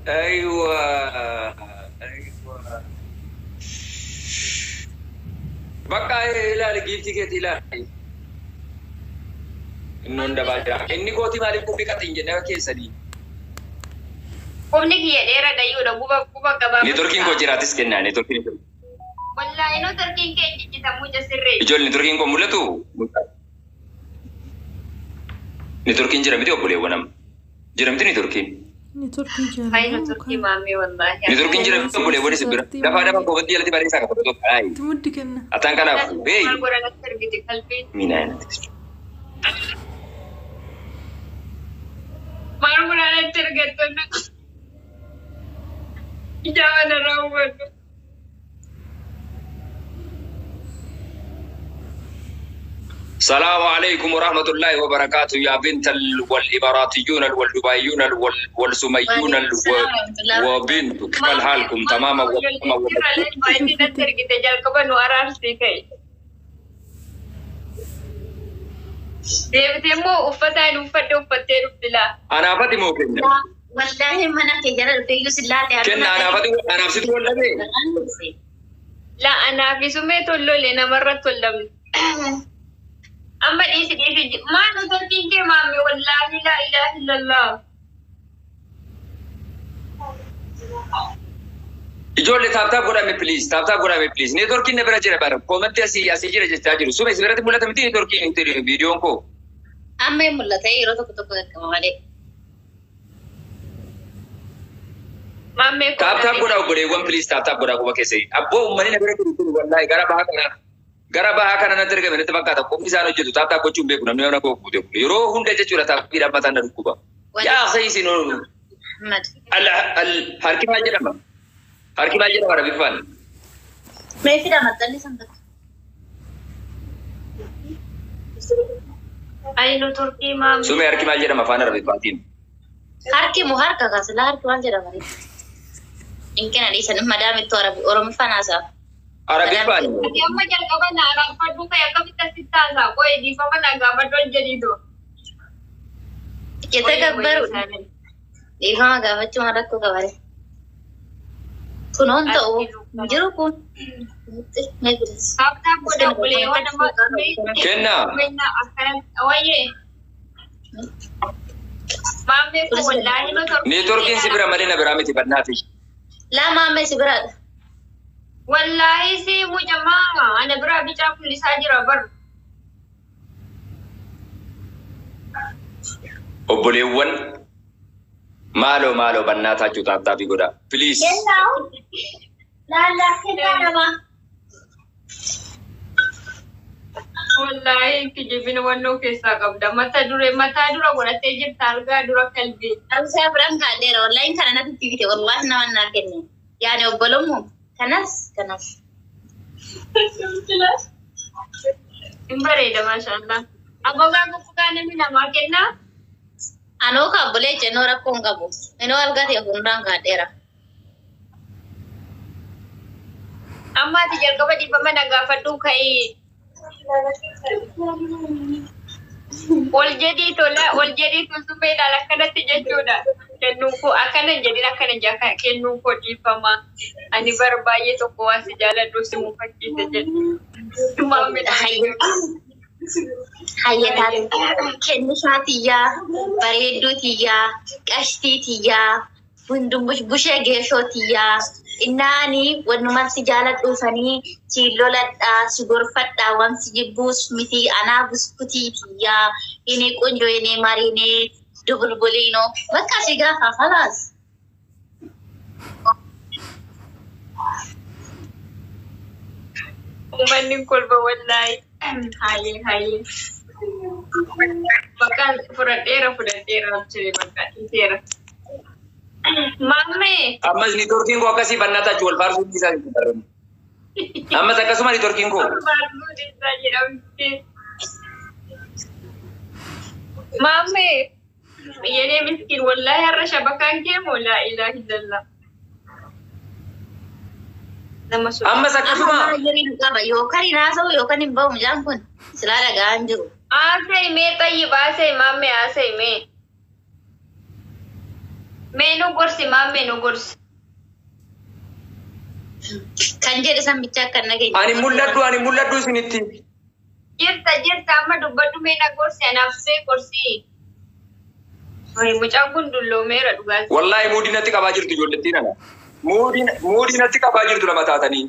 Aywa. Aywa. Bakka ilaali giiftii keetii ilaali. Inni hunda jira. Inni gootii maaliif qubni qaxi hin jenne akka keessanii. Qubni kiyya dheeraa dayyuudha guba guba gabaabaa. Neetworkiin koo jiraatis kennaa neetworkiin. Wallaahi neetworkiin kee jijjitamuu jasirree. Ijoollee neetworkiin koo mul'atu. Neetworkiin jira miti obboleewwan amma. Jira miti neetworkiin. Neetworkiin jira. Hayi neetworkii maammee wallaahi. Neetworkiin jira miti obboleewwan isin bira. Dafaa dafaa koobatti jalatti barreessaa qaba tokko. Itti muddi kenna. Ataan kanaaf beeyi. Maal godhan akka argite qalbiin. Minaan. Maal godhan akka argattu. Ija mana raawwadhu. السلام عليكم ورحمة الله وبركاته يا بنت والإماراتيون والدبيون والسميون وبنت كيف حالكم تماما Deebitee immoo uffata ani uffadhe uffattee dhufti laa. أنا فاتي مو كنا Wallaahi mana kee jala dhufee iyyuu sillaate كنا أنا فاتي أنا فاتي ولا بي Laa anaa fi sumee tollolee namarra tollamne. Amma dhiisi dhiisi maal neetworkiin kee maamme wallaahi laa ilaaha illallah. Ijoollee tap tap godhame please tap tap godhame please neetworkiin na bira jira bara koomantii asii asii jira jechaa jiru sume si biratti mul'ata miti neetworkiin viidiyoon koo Amma hin mul'ata yeroo tokko tokko qaqqaba malee. Maammee tap tap godhaa obboleewwan please tap tap godhaa quba keessa abboo uummanni na bira jiru kun wallaahi gara bahaa kana gara bahaa kana natti argame natti fakkaata qofni isaan hojjetu tap tap gochuun beeku namni mana koo guute yeroo hunda jechuudha taappiidhaan mataan na dhukkuba yaa akhi isin Ahmad. harki maal jedhama harki maal jedhama rabiffaan Mee fida maxxanni san tokko. Ayi neetworkii maammee. sume harki maal jedhama afaan arabiffaatiin Harki moo harka kaasila harki maal jedhama? Hin kenna dhiisan madaamittu arabi oromiffaan haasa'a. arabiffaan Ati amma jalqaba na araanfadhu ka'e akkamitti asitti haasaa qo'ee dhiifama na gaafadhu ol jedhiitu. Jette gabbaru dhiifama gaafachuun rakkoo qabare. Kunoon ta'u hin jiru kun. Mee fidas. Tap tap godhaa obboleewwan nama. Kenna. Wayyee. Maammee kun wallaahi neetworkii. neetworkiin si bira malee na biraa miti bannaati Laa maammee si biraadha. Wallaahi si mucamaa ana biraa bicaa mul'isaa jira bar. obboleewwan maaloo maaloo bannaataa tap tapii godhaa please Kennaa. Laallaa kennaa namaa. Wallaahi kijibin wannoo keessaa qabda. Mata duree mataa dura godhattee jirta argaa dura kalbii. Qabsaa biraan kaadheera. Wallaahi kana natti bite. Wallaahi nama naa kenne. Yaani obbolummoo kanas kanas. Hin bareeda maashaallah. Abbaa guggugaa namni namaa kennaa. Anoo kaabbolee jennoo rakkoo hin qabu. Inoo algaa ta'e hundaan kaadheera. Amma ati jalqaba dhiifama na gaafadhu ka'ii. Ol jedhii tola ol jedhii tultumee ilaala akkanatti jechuudha. Kennuun koo akkana hin jedhin akkana hin jedhin kennuun koo dhiifama. Ani bara baay'ee tokko waan si jaaladhu si mufachiise jedhu. Hayyataan kennishaa tiyyaa, bareedduu tiyyaa, qashtii tiyyaa, hundumbush bushee geeshoo tiyyaa, innaani wanuman si jaaladhuufanii si loladhaa, si gorfadhaa, waan si jibbuus miti anaa buskutii tiyyaa, inni qunjoo inni marinee dubulbuliinoo bakka si gaafa khalaas. Uummanni kolba wallaahi. Hayyee hayyee. Bakka fudhadheera fudhadheera abchire bakka dhiiseera. Maammee. Ammas neetworkiin koo akkasii bannaataa wal faarsuu isaa hin barreemu. Ammas akkasuma neetworkiin koo. Faarsuu dhiisaa jedhamti. Maammee. Yenee miskiin wallaahi har'a shabakaan kee moo laa ilaaha illallah. Nama sodaa. Ammas akkasuma. Amma maal qaba yookaan hin haasa'u yookaan hin bahu mucaan kun silaa dhagaa hin jiru. Haasa'e mee xayyib haasa'e maammee haasa'e mee. Mee nu gorsi maammee nu gorsi. Kan jedhe san bichaa akka nageenya. Ani mul'adhu isinitti. Jirta jirta amma dubbadhu mee na gorsi anaaf see gorsi. Mucaan kun dulloomeera dhugaati. Wallaahi muudii natti qabaa jirtu ijoollettiin ana. Muudii natti qabaa jirtu lama taatanii.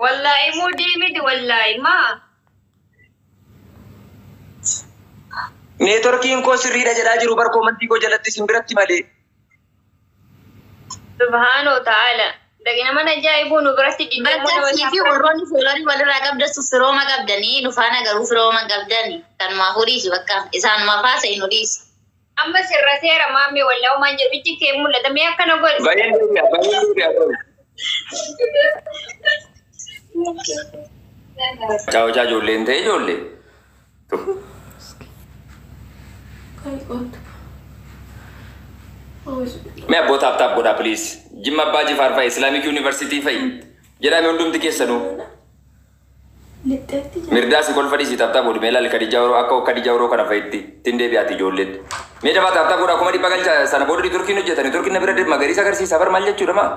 Wallaahi muudii miti wallaahi maa. Neetworkiin koo sirriidha jedhaa jiru bar koomantii koo jalatti isin biratti malee. Subhaanoo ta'ala. Dagina mana ajaa'ibuu nu biratti Bakka sii fi warroonni foolorii walirraa qabdan sun firooma qabdanii nu faana garuu firooma qabdanii kanumaa horiisi bakka isaanuma faasa hin horiisi. Amma sirrateera maammee wallaahi maan jedhu ijji kee mul'ata mee akkana godhi. Baay'een deebi'a baay'een deebi'a. Caawcaa ijoolleen ta'e ijoollee. Mee abboo tap tap godhaa please. Jimma Abbaa Jifaar fa'i Islamic University fa'i. Jedhame hundumti keessanuu. Mirdaasi kolfa dhiisii tap tap godhi mee laal Kadijaa Oroo akka Kadijaa Oroo kana fa'itti ittiin deebi'aati ijoolleen. Mee dafaa tap tap godhaa 500 galcha sana booda Turkiin hojjetani Turkiin na bira magariisa agarsiisa bar maal jechuudha maa.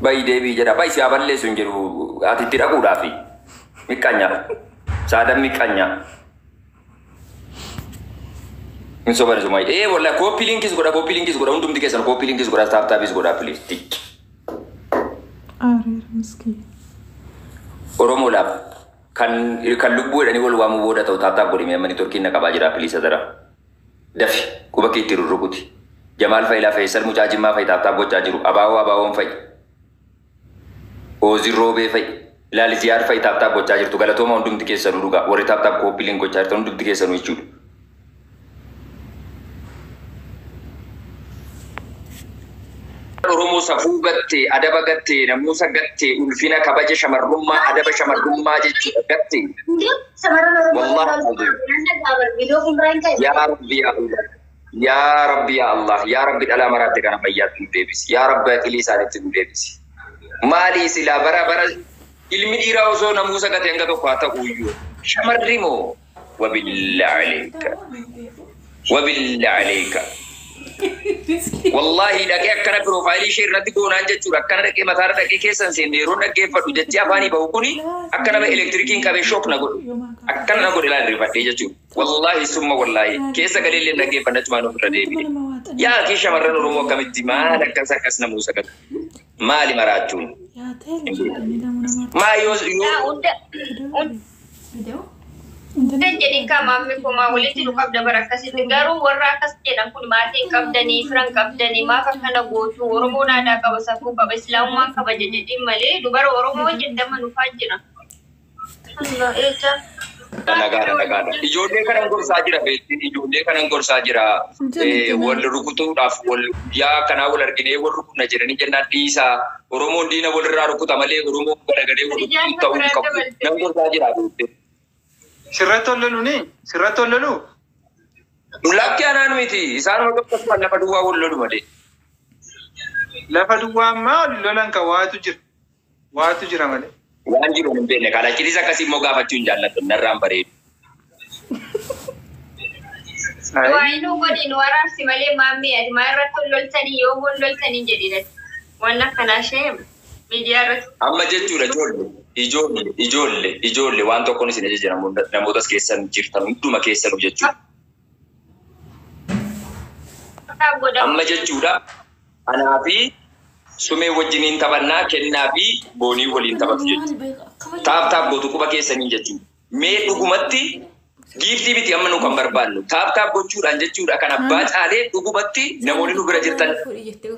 Bayi deebii jedha bayi si haa balleessu hin jedhu ati itti dhaquudhaafi. Miqqanya. Saadaan miqqanya. Hin soban sumai. Wallahi copy linkis godha copy linkis godha hundumti keessan copy linkis godha tap tapis godha please. Tik. Aareera miskiin. Oromoodhaaf kan lubbuu jedhanii wal waamuu booda ta'u tap tap godhi mee amma Turkiin na qabaa jira please adara. Dafi quba kee itti rurrukuti. Jamaal Faayilaa Fayyisal mucaa Jimmaa fa'i tap tap gochaa jiru. Abaawoo abaawoon fa'i. Oozir Roobee fa'i. Ilaali Ziyaar fa'i tap tap gochaa jirtu. Galatooma hundumti keessanuu dhugaa. Warri tap tap copy link gochaa jirtan hundumti keessanuu jechuudha. Oromoo safuu gattee, adaba gattee, namuusa gattee, ulfina kabaja shamarrummaa, adaba shamarrummaa jechuudha gattee. Shamarran Oromoo Wallahi yaa Rabbi yaa Allah. Yaa Rabbi yaa Allah. Yaa Rabbi dhala maraatti kana fayyaatti nu deebisi. Yaa Rabbi aqilii isaaniitti nu deebisi. Maali silaa bara bara ilmi dhiiraa osoo namuusa gatee hanga tokko haa ta'u iyyuu. Shamarri moo? Wabillaa aleeka. Wabillaa aleeka. Wallahi dhaqee akkana piroofaayilii ishee irratti goonaan jechuudha. Akkana dhaqee mataarra dhaqee keessan seenne yeroo dhaggeeffadhu jechi afaanii bahu kuni akka nama elektirikiin qabee shook na godhu. Akkana na godhe laal rifadhee jechuudha. Wallahi summa wallahi keessa galee illee dhaggeeffadha achumaan ofirra deebi'e. Yaa kee shamarran Oromoo akkamitti maal akkas akkas namuusa gata. Maali maraachuun? Maa yoo Hunda jedhin kaa maammee komaa walitti nu qabda bara akkasitti garuu warra akkas jedhan kun maatii hin qabdanii fira hin qabdanii maaf akkana gootu Oromoon aadaa qaba safuu qaba islaamummaan kabaja jedhin malee dubara Oromoo jettama nufaa jira. Nagaadha nagaadha. Ijoollee kanan gorsaa jira beekti. Ijoollee kanan gorsaa jira. Wal rukutuudhaaf wal guyyaa kanaa wal arginee wal rukunna jedhanii jennaan dhiisaa. Oromoon diina walirraa rukuta malee Oromoon garagalee wal rukutuu ta'uu hin qabu. Nan gorsaa jira beekti. Sirratti ol loluu ni? Sirratti ol loluu? Lakki anaan miti. Isaanuma tokko lafa duwwaa wal lolu malee. Lafa duwwaa ammaa ol lolan kan waatu jira. Waatu jira malee. Waan jiru hin beekne kaalachiinis akkasii immoo gaafachuu hin jaalladhu narraan bareedu. Waayinuu godhi nu waraabsi malee maammee ati maa irratti ol loltanii yoo ol loltanii jedhina. Waan akkanaa ishee miidiyaa irratti. Amma jechuudha ijoollee ijoollee ijoollee ijoollee waan tokkoon isin ajaja namootas keessan jirtan hunduma keessanuu jechuudha. Amma jechuudha anaa fi sumee wajjiniin taphannaa kennaa fi boonii waliin taphatu jechuudha. Taap taap gootu quba keessanii jechuudha. Mee dhugumatti giiftii miti amma nu kan barbaannu. Taap taap gochuudhaan jechuudha kan abbaa caalee dhugumatti namoonni nu bira jirtan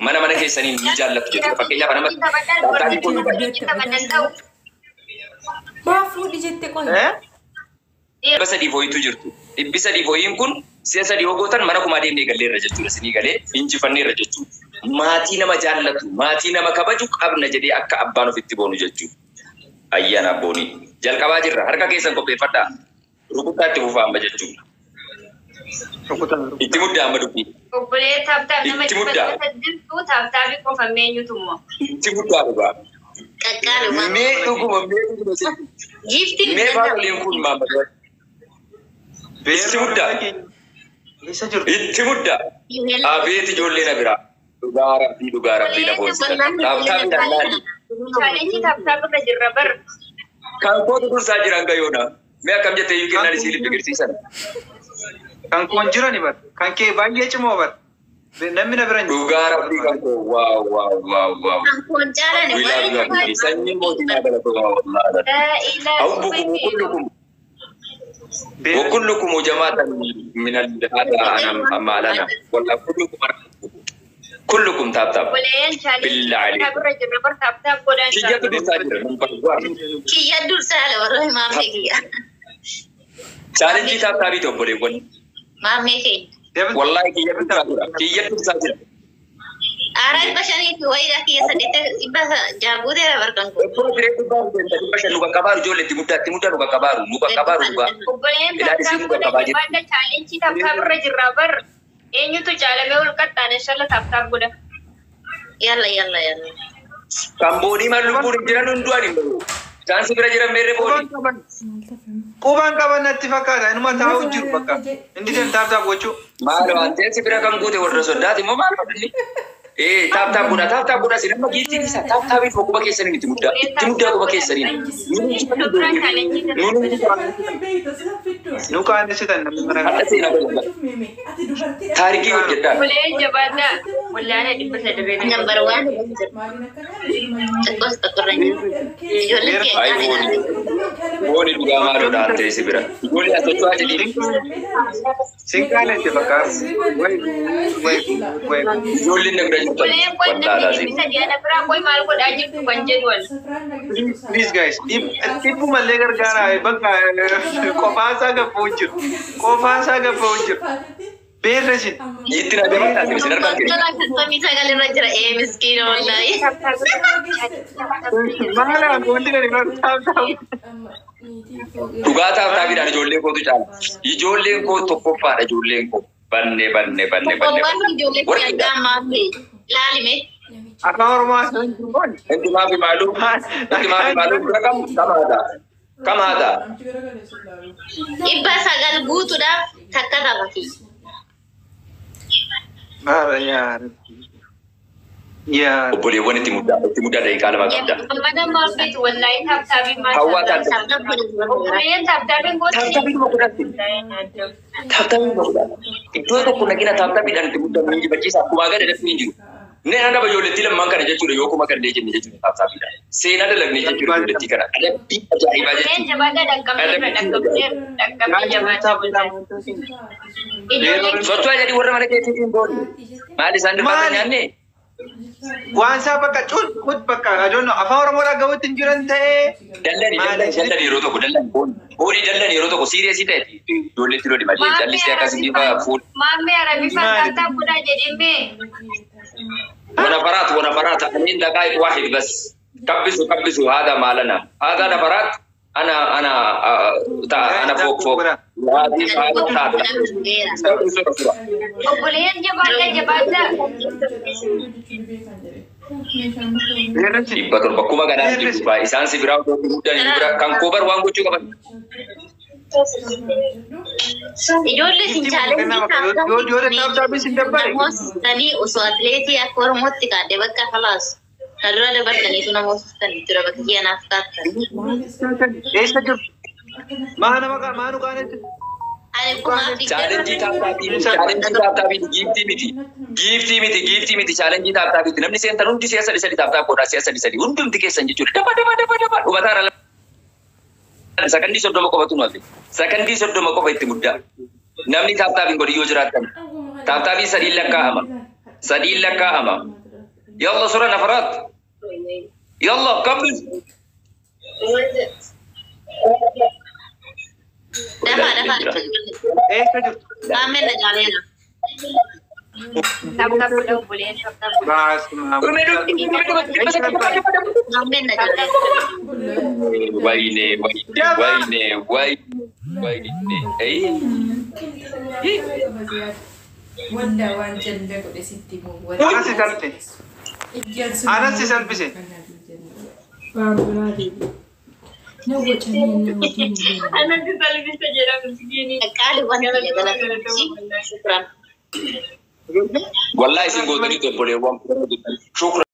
mana mana keessaniin ni jaallatu jechuudha. Fakkeenyaaf nama taap taapii kun Maa fuudhi jettee qoyi. 300 fooyitu jirtu. 300 fooyiin kun si'a 3 yoo gootan mana kumaa deemnee galleerra jechuudha. Sinii galee injifanneerra jechuudha. Maatii nama jaallatu, maatii nama kabaju qabna jedhee akka abbaan ofitti boonu jechuudha. Ayyaana abboonii. Jalqabaa jirra. Harka keessan qopheeffadhaa. Rukuttaa itti fufaa amma jechuudha. Itti muddaa amma dubbii. Obbolee taap taap nama Itti muddaa. jirtu taap taapii qofa meenyutu immoo. Itti muddaa dhugaa. Qaqqaaluma. Mee dhuguma mee dhuguma. Giiftiin Mee faaroliin kun maamma. Itti muddaa. Eessa jirtu? Itti muddaa. Abeet ijoollee na biraa. Dhugaa rabbii dhugaa rabbii na boonsitan. Tap tapiidhaan laali. Challenge tap tap irra jirra bar. Kan kootu dursaa jiran gayoona. Mee akkam jettee iyyuu kennaan isii biqilsiisan. Kan koon jirani bar. Kan kee baay'ee cimoo bar. Namni na bira hin jiru. Dhugaa rabbii kan koo wow wow wow wow. Kan koon caalani We love you warri Abdi. Sanyiin mootummaa galatoomaa wallaahi. Laa ilaaha حبكم كلكم وكلكم جماعة من هذا أنا ما لنا والله كلكم كلكم tap tap Obboleeyyan challenge بالله عليك. Tap irra jirra bar tap tap godhan. Kiyyatu dursaa jira number one. Kiyya dursaa warra maammee kiyya. Challenge tap tapiiti obboleewwan. Maammee keenya. Wallahi kiyyatu dursaa jira. Kiyyatu dursaa jira. Aaraa 500ti wayiidha kiyya saddeetta dhibba jaaguuteera barkan kun. Iddoo jiree dhibbaa dhibba shan nu qaqqabaaru ijoollee itti muddaa itti muddaa nu qaqqabaaru nu qaqqabaaru dhugaa. Obboleeyyan Ilaali tap tap isiin nu godhan qaqqabaa jirti. jabaadha challenge tap tap irra jirra bar. Eenyutu caalamee ol qaxxaane inshallah tap tap godha. Yalla yalla yalla. Kan boonii maal lubbuun hin jiran hundumaan hin bahu. Isaan si bira jiran meerre Qubaan boonii. qaban. Qubaan qaban natti fakkaata. Inuma taa'u jiru bakka. Inni deem tap tap gochuu. Maal waan ta'eef si bira kan guute warra soddaati immoo maal godhanni? Ee tap tap godha tap tap godha si nama giiftiin isaa tap tapiin quba keessaniin itti muddaa itti muddaa quba keessaniin. Nu qaanessitan namni mana Hadha seenaa godha. Taarikii hojjedhaa. Obboleeyyan jabaadha. Wallaana 300. Number one. Xiqqoos tokkorra hin jiru. Ijoolleen Ay keenya booni. Booni dhugaa maaloodha an ta'e si bira. Ijoollee as socho'aa jedhii. Sin qaanesse bakka. Way way way. Ijoolleen na bira jirtan. Obboleeyyan qoy namni Wallaalaa 300 ana biraa qoy maal godhaa jirtu kan jedhu wal. Please guys, dhibbumallee gargaaraa bakka qofaasaa gabba'u jiru. Qofaasaa gabba'u jiru. Beerresin. Itti na jabaadhaa isin harkaan kenna. 59 irra jira ee miskiina wallaahi. Maala wanti gadi tap tap. Dhugaa tap tapiidhaan ijoollee kootu caala. Ijoolleen koo tokkoffaadha ijoolleen koo. Banne banne banne banne. Qophaan ijoollee kiyya maammee laalime. Afaan Oromoo haasa'an hin jiru booni. انت ما في معلوم انت ما في معلوم رقم كم هذا كم هذا 900 guutuudhaaf takka taphati. Maala yaa Rabbi. Yaa Obboleewwan itti muddaa itti muddaa daqiiqaa lama qabda. Mana maammeetu wallaahi tap tapiin Hawwaa maal. Tap Obboleeyyan tap tapiin Tap tapiidhuma godhatti. Tap tapiidhuma godhatti. Iddoo tokko nagina tap tapiidhaan itti muddaa nu injifachiisa akkuma gada dafni hin jiru. Ne ana daba ijoollettii lammaan kana jechuudha yoo kuma gallee jenne jechuudha tap tapiidhaan. Seenaa dalagne jechuudha ijoollettii kana. Adabbii ajaa'ibaa Obboleeyyan jechuudha. jabaadha dhaqqabneerra dhaqqabneerra dhaqqabnee jabaadha. Ijoolleen Socho'aa jedhii warra mana keessatti hin boonne. Maal isaan dirbaata Maali? nyaanne? Waan isaa bakka cul kut bakka I don't know afaan Oromoo dhagahuutti hin jiran ta'ee. Dallani dallani dallani yeroo tokko dallani booni. Booni dallani yeroo tokko serious ta'e ijoolleetti loli malee callistee akkas bifa fuul. Maammee Arabiffaan tap tap godhaa jedhee ونفرات ونفرات اثنين دقائق واحد بس كبسوا كبسوا هذا مالنا هذا نفرات انا انا انا فوق فوق هذه هذا تحت. بسرعه بسرعه. Obboleeyyan jabaadha jabaadha. 700 kuma ganaa jiru baa isaan si biraa otoo guddan bira kan koobar waan gochuu qaban. Ijoollee sin challenge Yoo tap tapii sin dabbare. Namoota osoo atleetii akka Oromootti kaadhe bakka halaas. Na dura dabartaniitu namoota jira bakka kiyya naaf kaattan. Eessa jirtu? Maa nama maa nu qaanetti? Ani kumaaf Challenge tap tapii challenge tap tapii giiftii miti giiftii miti giiftii miti challenge tap tapiiti namni seentan hundi si'a sadi sadi tap tap godhaa si'a sadi sadi hundumti keessan jechuudha daba daba daba daba dhumataara sakandii 30 qofatu nu hafe sakandii 30 qofa itti muddaa namni tap tapiin godhi yoo jiraattan tap tapii sadiin lakkaa'ama sadiin lakkaa'ama yalla sura nafaraat yalla kabbis. Dafa dafa. Eessa jirtu? Maammee na jaaleera. Tap tap godha obboleeyyan tap tap godha. Baas maa. Maammee na jaaleera. Wayne wayne wayne wayne wayne ay Wanda waan jalla godhe sitti immoo Anas si salphise. Anas si salphise. Waan biraa deebi. Na wacanii na wajjin. Anatti salphisa jedha miskiini. Qaali waan biyya galatoomsi. Shukran. Wallahi isin gootanii obboleewwan. Shukran.